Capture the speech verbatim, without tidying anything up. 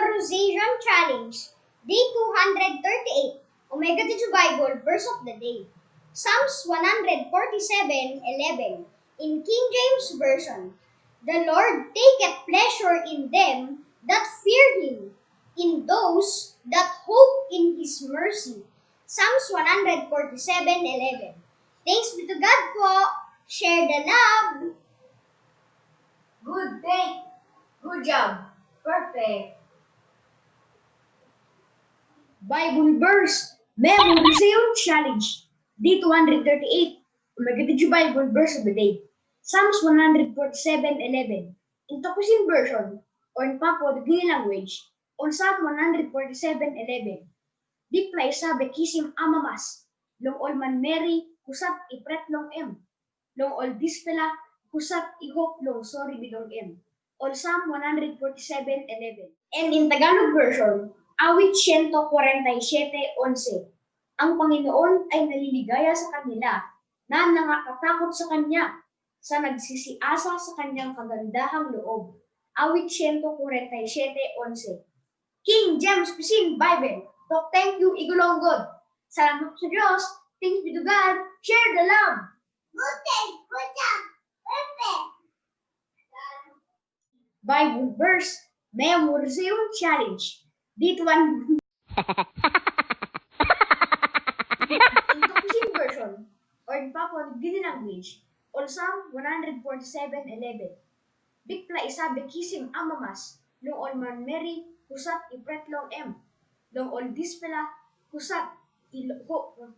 Memorization Challenge, Day two hundred thirty-eight, Omega Teacher Bible Verse of the Day. Psalms one hundred forty-seven eleven, in King James Version. The Lord taketh pleasure in them that fear him, in those that hope in his mercy. Psalms one hundred forty-seven eleven. Thanks be to God po. Share the love. Good, thank. Good job. Perfect. Bible verse, Memorization Challenge, Day two hundred thirty-eight, Omega Teacher Bible Verse of the Day. Psalms one hundred forty-seven eleven, in Takusin Version, or in Papua New Guinea language, on Psalm one hundred forty-seven eleven. Bikpela i save kisim amamas long ol manmeri husat i pret long em, long ol dispela husat i hop long sori bilong em. Ol Psalm one hundred forty-seven eleven. And in Tagalog version, awit siento kwarenta y siete onse, ang Panginoon ay naliligaya sa kanila, na nakakatakot sa kanya, sa nagsisiasa sa kanyang kagandahang loob. Awit siento kwarenta y siete onse. King James Pisin Bible, tok thank you i go long God. Salamat sa Diyos, thanks be to God, share the love. Good day, good job, perfect. Bible verse, Memorization Challenge, Day one. In Takusin Version, or in Papua New Guinea language, ol Psalm one hundred forty-seven eleven. Bikpela i save kisim amamas long ol manmeri husat i pret long em, long ol dispela husat i lo- ho-